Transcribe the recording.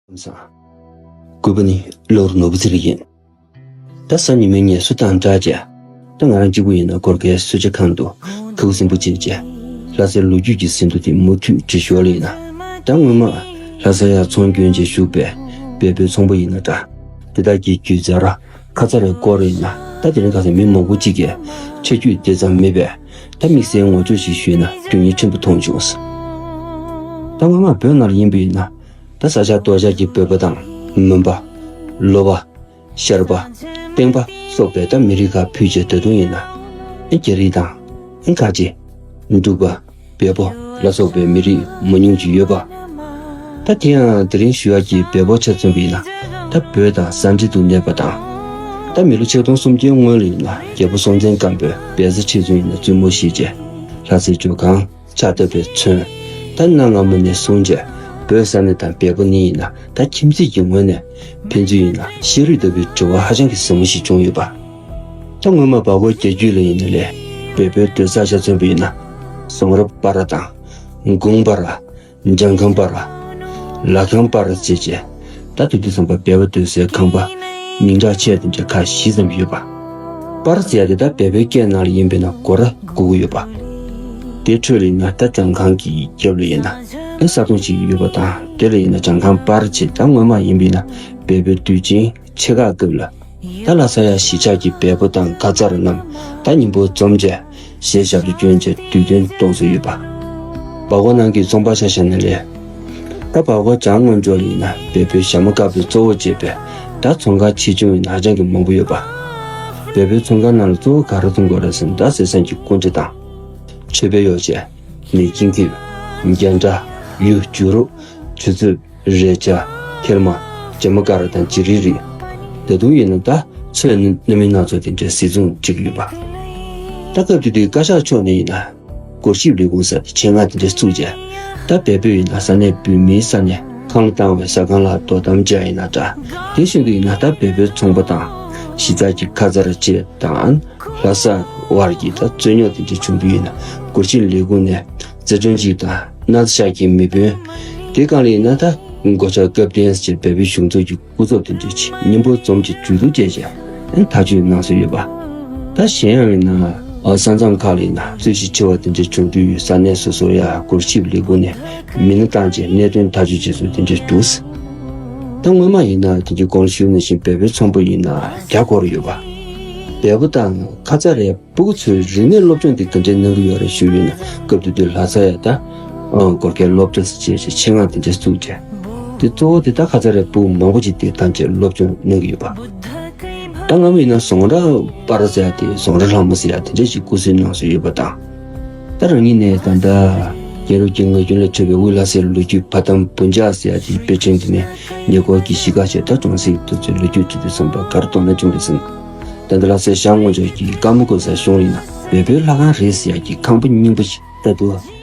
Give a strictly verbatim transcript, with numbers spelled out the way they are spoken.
ཁམས་བཟང་། གུས་པ་ནི་གློ་བུར་ནོར་བུ་ཚེ་རིང་ཡིན། ད་གཟའ་ཉི་མའི་ངལ་གསོ་དང་སྦྲགས་བྱས། ད་ང་རང་གཅིག་པུ་ཡིན་ན་སྒོར་ཁའི་གསོལ་ཇ་ཁང་དུ་ཁ་ཁུ་སིམ་པོ་བྱས་བྱས། ལྷ་སའི་ལོ་རྒྱུས་ཀྱི་ཟིན་ཐོ་དེ་མུ་མཐུད་བྲིས་ཞོར་ལ་ཡིན་ན། ད་སྔོན་མ་ལྷ་ས་ཡར་ཚོང་སྐྱོན་བྱས་བཞུགས་པའི་བལ་པོའི་ཚོང་པ་ཡིན་ན་འདྲ། དེ་དག་གི་རྒྱུ་རྫས་ར་ཁ་ཚ་རའི་སྐོར་ཡིན་ན། ད་དེ་རིང་ཁ་སང་མི་མང་པོ་གཅིག་གིས་ཆ་རྒྱུས་དེ་ཙམ་མེད་པས། ད་དམིགས་བསལ་ངོ་སྤྲོད་ཞིག་ཞུས་ན་དོན་སྙིང་ཆེན་པོ་མཐོང་བྱུང་། ད་སྔོན་མ་བོད་ནང་ལ་ཡིན་པ་ཡིན་ན། ད་ས་སྐྱ་རྡོ་སྐྱ་གི་བོད་པ་དང་མོན་པ། ལོ་པ། ཤར་པ། ལྟེང་པ་སོགས་པའི་ད་མི་རིགས་ཁག་ཕུད་བྱས། ད་དུང་ཡིན་ན་ཨེ་རྒྱ་རིགས་དང་ཨེ་ཁ་ཆེ། འབྲུག་པ། བལ་པོ་ལ་སོགས་པའི་མི་རིགས་མང་ཉུང་ཅིག་ཡོད་པ། ད་དེ་ཡང་དེ་རིང་ཞུ་ཡག་གི་བལ་པོ་ཆ་མཚོན་པ་ཡིན་ན། ད་བོད་དང་ས་འབྲེལ་དུ་གནས་པ་དང་། ད་མི་ལོ་ཆིག་སྟོང་སུམ་བརྒྱའི་སྔོན་ལ་ཡིན་ན་རྒྱལ་པོ་སྲོང་བཙན་སྒམ་པོས་བལ་བཟའ་ཁྲི་བཙུན་ཡིན་ན་བཙུན་མོ་བཞེས་བྱས་ལྷ་སའི་ཇོ་ཁང་ཕྱག་བཏབ་པའི་ཚུན། ད་གནའ་སྔ་མོ་ནས་བཟུང་བྱས་བོད་ས་གནས་དང་བལ་པོ་གཉིས་ཡིན་ན་ད་ཁྱིམ་མཚེས་ཀྱི་ངོས་ནས་ཕན་ཚུན་ཡིན་ན་ཤེས་རིག་ལྟ་བུའི་འབྲེལ་བ་ཧ་ཅང་གི་ཟབ་མོ་ཞིག་བྱུང་ཡོད་པ། ད་སྔོན་མ་བལ་པོ་རྒྱལ་རྒྱུད་ལ་ཡིན་ན་ལས་བལ་པོའི་སྡོད་ས་ཆ་མཚོན་པ་ཡིན་ན་ཟོང་ར་སྤ་ར་དང་། གུང་སྤ་ར། འཇང་ཁང་སྤ་ར། ལ་ཁང་སྤ་ར་བཅས་བྱས། ད་དུང་དུས་ཙམ་པ་བལ་པོ་སྡོད་སའི་ཁང་པ་མིང་གྲགས་ཆེ་དེ་འདྲ་ཁག་བཞི་ཙམ་ཡོད་པ། སྤ་ར་ཟེར་ཡ་དེ་ད་བལ་པོའི་སྐད་ནང་ལ་ཡིན་པས་ན་སྒོ་ར་སྒུག་གི་ཡོད་པ། དེའི་འཕྲོས་ལ་ཡིན་ན་ད་བྱང་ཁང་གི་རྒྱབ་ལ་ཡིན་ན་ཨེ་ས་དོང་ཅིག་ཡོད་པ་དང་། དེ་ལ་ཡིན་ན་བྱང་ཁང་སྤ་ར་བྱས། ད་སྔོན་མ་ཡིན་པས་ན་བལ་པོའི་དུས་ཆེན་ཆེ་ཁག་སྐབས་ལ། ད་ལྷ་ས་ཡ་གཞིས་ཆགས་ཀྱི་བལ་པོ་དང་ཁ་ཚ་ར་རྣམས་ད་མཉམ་པོ་འཛོམས་བྱས་གཞས་ཞབས་ཏོ་སྐྱོན་བྱས་དུས་སྟོན་གཏོང་སྲོལ་ཡོད་པ། བལ་པོ་ནང་གི་ཚོང་པ་ཆ་བཞག་ན་ལས། ད་བལ་པོ་བྱང་ངོས་ཕྱོགས་ལ་ཡིན་ན་བལ་པོའི་ཞྭ་མོ་དཀར་པོས་གཙོ་བོ་བྱས་པའི་ད་ཚོང་ཁང་ཆེ་ཆུང་ཡིན་ན་ཧ་ཅང་གི་མང་པོ་ཡོད་པ། བལ་པོའི་ཚོང་ཁང་ནང་ལ་གཙོ་བོ་ག་རེ་འཐུང་དགོས་རེད་ཟེར་ན། ད་ཟས་གསེར་གྱི་སྐུ་འབྲས་དང་། མཆོད་པའི་ཡོ་བྱད། མེ་ལྕེ་འཁྱིལ། རྒྱན་ཆ། གཡུ་བྱུ་རུ། ཆུ་ཚོད། རས་ཆ། ཐེལ་མ། ཇ་མ་ཀ་ར་དང་བྱི་རིལ་རིགས། ད་དུང་ཡིན་ན་ད་ཚོས་སྣ་མིན་སྣ་ཚོགས་དེ་འདྲའི་ཟས་བཙོང་བྱེད་ཀྱི་ཡོད་པ། ད་སྐབས་དེ་དུས་བཀའ་ཤག་ཕྱོགས་ནས་ཡིན་ན་སྒོར་གཞིབས་ལས་ཁུངས་ཟེར་ཆེད་མངགས་དེ་འདྲ་བཙུགས་བྱས། ད་བལ་པོ་ཡིན་ན་ས་གནས་བོད་མིའི་ས་གནས་ཁང་བཏང་བའི་ཟ་ཁང་ལ་དོ་དམ་བྱས་ཡིན་ན་འདྲ། དེ་བཞིན་དུ་ཡིན་ན་ད་བལ་པོའི་ཚོང་པ་དང་གཞིས་ཚགས་ཀྱི་ཁ་ཚ་ར་བཅས་དང་། ལྷ་ས་བར་གྱི་ད་རྩོད་རྙོག་དེ་འདྲ་བྱུང་དུས་ཡིན་ན་སྒོར་གཞིབས་ལས་ཁུངས་ནས་རྩིས་དྲུང་གཅིག་དང་། ན་ཚ་ཤག་གི་མི་དཔོན། དེ་སྒང་ལ་ཡིན་ན་ད་སྒོ་ལྕགས་སྐབས་བརྟན་ཟེར་བལ་པོའི་གཞུང་ཚབ་ཀྱི་སྐུ་ཚབ་དེ་འདྲ་ཅིག་མཉམ་པོ་འཛོམས་ཀྱི་གྲོས་བསྡུར་བྱས་བྱས་ཐག་གཅོད་གནང་སྲོལ་ཡོད་པ། ད་གཞན་ཡང་ཡིན་ན་ས་མཚམས་ཁག་ལ་ཡིན་ན་རྩོད་གཞི་ཆེ་བ་དེ་འདྲ་བྱུང་དུས་ས་གནས་སོ་སོ་ཡ་སྒོར་གཞིབས་ལས་ཁུངས་ནས་མི་སྣ་བཏང་བྱས་གནད་དོན་ཐག་གཅོད་བྱེད་སྲོལ་དེ་འདྲ་འདུག། ད་སྔོན་མ་ཡིན་ན་དེ་གྱི་གོང་ཞུས་ནང་བཞིན་བལ་པོའི་ཚོང་པ་ཡིན་ན་བརྒྱ་སྐོར་ཡོད་པ། བལ་པོ་དང་ཁ་ཚ་རའི་སྤུ་གུ་ཚོས་རིག་གནས་སློབ་སྦྱོང་དེ་ག་འདྲའི་གནང་གི་ཡོད་རེད་ཞུས་ཡོད་ན། སྐབས་དེ་དུས་ལྷ་ས་ཡ་ད་སྒོར་ཁའི་སློབ་གྲྭ་ཟེར་བྱས་ཆེད་མངགས་དེ་འདྲ་བཙུགས་བྱས། དེ་གཙོ་བོ་དེ་ད་ཁ་ཚ་རའི་སྤུ་གུ་མང་པོ་ཅིག་དེ་བཏང་བྱས་སློབ་སྦྱོང་གནང་གི་ཡོད་པ། ད་སྔ་མོ་ཡིན་ན་ཟོང་ར་སྤ་ར་ཟེར་ཡ་དེ་ཟོང་ར་ལྷ་མོ་ཟེར་ཡ་དེ་འདྲ་ཞིག་སྐུ་གཟུགས་གནང་སྲོལ་ཡོད་པ་དང་། ད་རང་ཉིད་ནས་ད་ལྟ་རྒྱལ་རབས་ཀྱི་ངག་རྒྱུན་ལ་འཁྲིད་པའི་དབུས་ལྷ་སའི་ལོ་རྒྱུས་བར་དམ་བུ་འཇག་ཟེར་ཡ་དེའི་དཔེ་ཕྲེང་དེ་ནས་ཉེ་འཁོར་གྱི་གཞིས་ཀ་ཞིག་ད་གྲོང་གསེབ་དེ་ཚོའི་ལོ་རྒྱུས་དེ་དུས་ཙམ་པ་ག་རེ་གཏོང་ན་བྱུང་རེད་ཟེར་ན། ད་ལྟ་ལྷ་སའི་ཤར་ངོས་ཕྱོགས་ཀྱི་ཀརྨ་ཀུན་བཟང་གཞུང་ལ་ཡིན་ན་བལ་པོའི་ལྷ་ཁང་རེད་ཟེར་ཡ་གྱི་ཁང་པ་རྙིང་པ་ཞིག་ད་དུང་